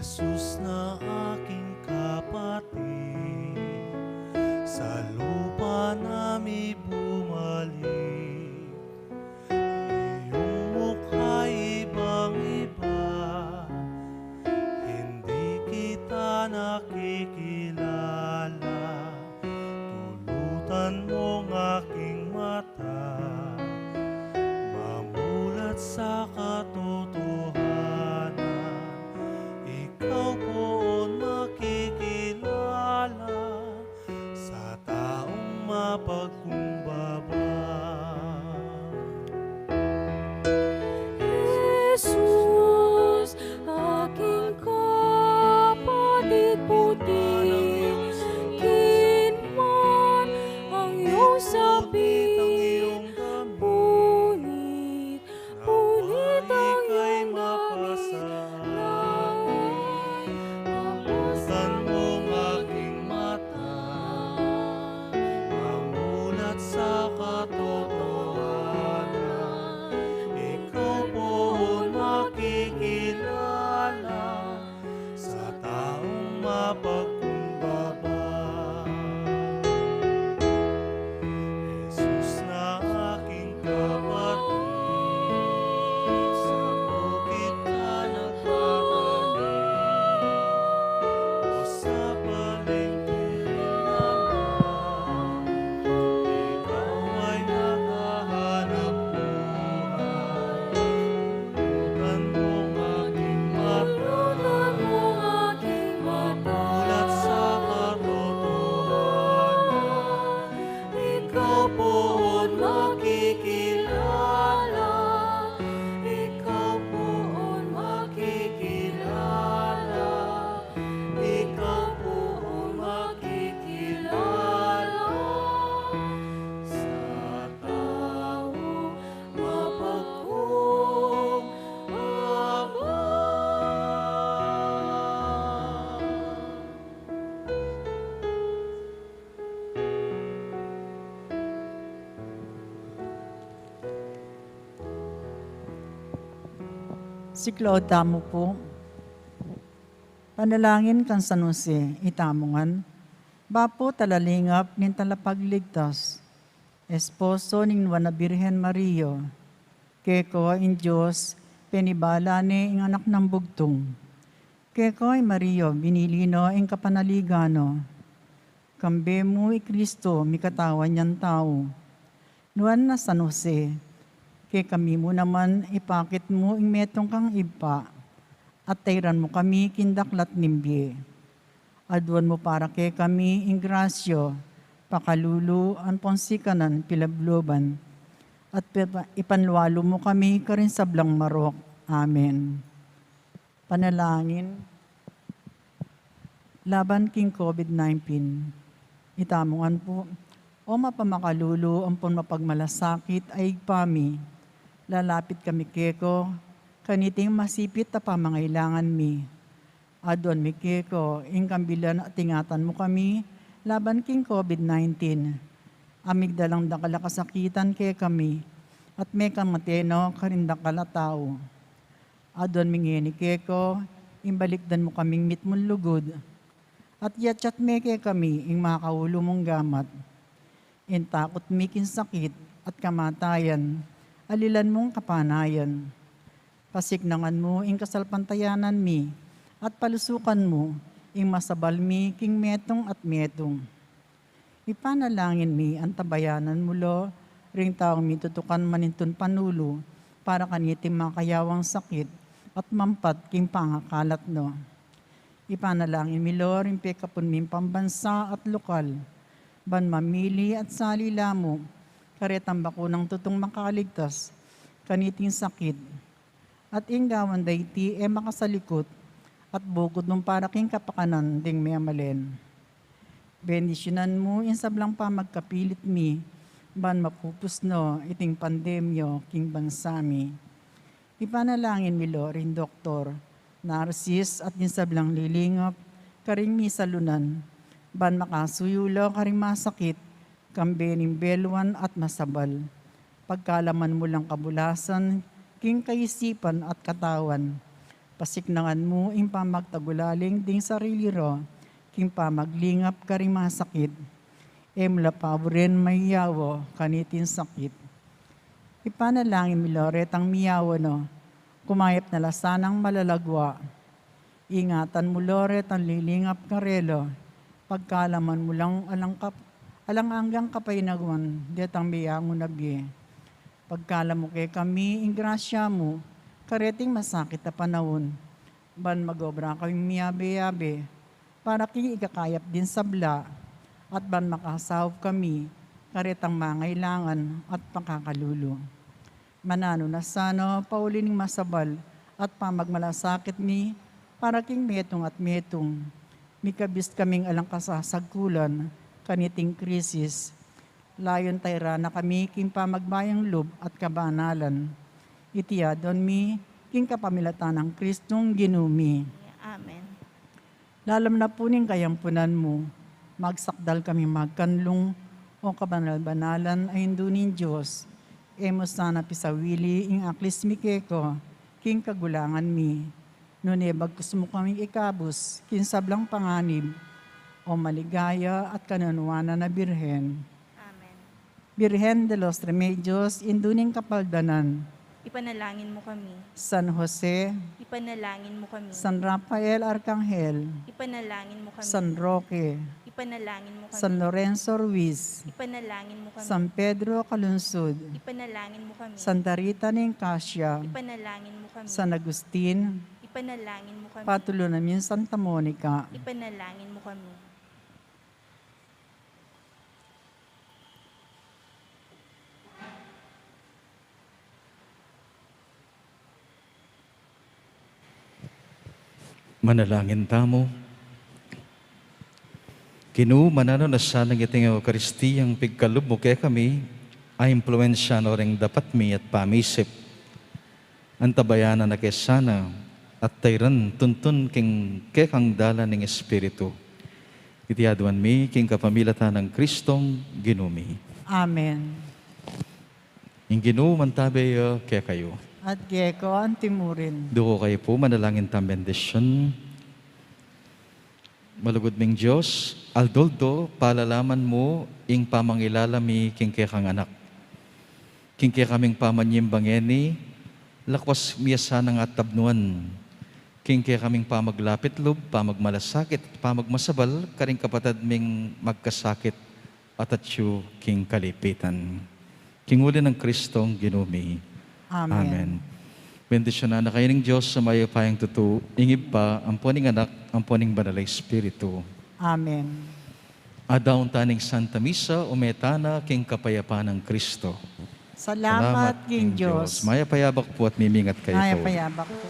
Jesus na aking kapatid, sa lupa na mi bumalik. Iyong mukha ibang-iba, hindi kita nakikilala. Siklaud tamu pu. Panalangin kang San Jose, itamu ngan, bapu talalingap ning Talapagligtas, esposo ning Nuan a Birhen Maria. Keko ing Dios penibala ne ing Anak nang Bugtung. Keko i Maria binili no ing kapanaligan no. Kambe mu i Kristo mikatawan yang tau. Nuan a San Jose, kekami mu naman ipakit mu ing metung kang Ibpa, at tairan mu kami king daklat ning bie. Aduan mu para kekami ing grasya, pakalulu ampon sikanan pilabloban, at pepa-, ipanlualu mu kami karing sablang marok. Amen. Panalangin laban king COVID nineteen. Itamu ngan pu. O mapamakalulu ampon mapagmalasakit a Ibpa mi, lalapit kami keko kaniting masipit a pamangailangan mi. Aduan mi keko ing kambilan at ingatan mu kami laban king COVID nineteen. A migdalang dakal a kasakitan kekami, at mekamate no karing dakal a tau. Aduan mi ngeni keko ing balikdan mu kaming mitmung lugud, at yatyat me kekami ing makaulu mung gamat. Ing takut mi king sakit at kamatayan, alilan mung kapanayan. Pasiknangan mu ing kasalpantayanan mi, at palusukan mu ing masabal mi king metung at metung. Ipanalangin mi antabayanan mu lo ring taung mitutukan manintun panulu para kaniting makayawang sakit at mampat king pangakalat no. Ipanalangin mi lo ring pekapun ming pambansa at lokal, ban mamili at sali la mu karetang bakunang tutung makaligtas kaniting sakit. At ing gawan da iti e makasalikut, at bukud mu para king kapakanan ding memalen. Bendisyunan mu ing sablang pamagkapilit mi, ban mapupus no iting pandemya king bansa mi. Ipanalangin mi lo ring doktor, narsis at ding sablang lilingap karing misalunan, ban makasuyu lo karing masakit, kambe ning beluan at masabal. Pagkalaman mu lang kabulasan king kaisipan at katawan. Pasiknangan mu ing pamagtagulaling ding sarili ro king pamaglingap karing masakit. E mu la paburen mayawa kaniting sakit. Ipanalangin mi lo retang miyawa no, kumayap na la sanang malalagwa. Ingatan mu lo retang lilingap karela, pagkalaman mu lang alang kap-, alang anggang kapaynawan detang meyangu na bie. Pagkalam mu kekami ing grasya mu kareting masakit a panaun, ban mag-obra kaming miyabe-yabe para king ikakayap ding sabla, at ban makasaup kami karetang mangailangan at pakakalulu. Mananu na sana pauli ning masabal at pamagmalasakit mi para king metung at metung. Mikabis kaming alang kasasagkulan kaniting krisis. Layun tairan na kami king pamagbayang lub at kabanalan. Iti aduan mi king kapamilatan nang Kristong Ginu mi. Amen. Lalam na pu ning kayampunan mu, magsakdal kami magkanlung, o kabanal-banalan a Indu ning Dios. E mu sana pisawili ing aklis mi keka king kagulangan mi, nune bagkus mu kaming ikabus king sablang panganib, o maligaya at kananuanan a Birhen. Amen. Birhen de los Remedios, Indu ning Kapaldanan. Ipanalangin mu kami. San Jose. Ipanalangin mu kami. San Rafael Arkanghel. Ipanalangin mu kami. San Roque. Ipanalangin mu kami. San Lorenzo Ruiz. Ipanalangin mu kami. San Pedro Calungsod. Ipanalangin mu kami. Santa Rita ning Casia. Ipanalangin mu kami. San Agustin. Ipanalangin mu kami. Patulunan mi ing Santa Monica. Ipanalangin mu kami. Manalangin tamu. Ginu, mananu na sanang iting Eukaristiyang pigkalub mu kekami, a impluensya no ring dapat mi at pamisip. Antabayanan na ke sana, at tairan tuntun king kekang dalan ning Espiritu. Iti aduan mi king kapamilatan nang Kristong Ginu mi. Amen. Ing Ginu mantabe ya kekayu. At keka antimurin. Duko kayu pu, manalangin tang bendisyun. Malugud ming Dios, aldo-aldo palalaman mu ing pamangilala mi king kekang anak. King kekaming pamanyimba ngeni, lakwas mi ya sanang atabnuan. King kekaming pamaglapit lub, pamagmalasakit, pamagmasabal karing kapatad ming magkasakit at atyu king kalipitan. King uli nang Kristong Ginu mi. Amen. Amen. Bendisyunan na kayu ning Dios a mayupayang tutu, ing Ibpa, ampo ning Anak, ampo ning Banal a Espiritu. Amen. Adaun ta ning Santa Misa, ume tana king kapayapan nang Kristo. Salamat king Dios. Mayap a yabak pu at mimingat kayu pu. Mayap a yabak pu.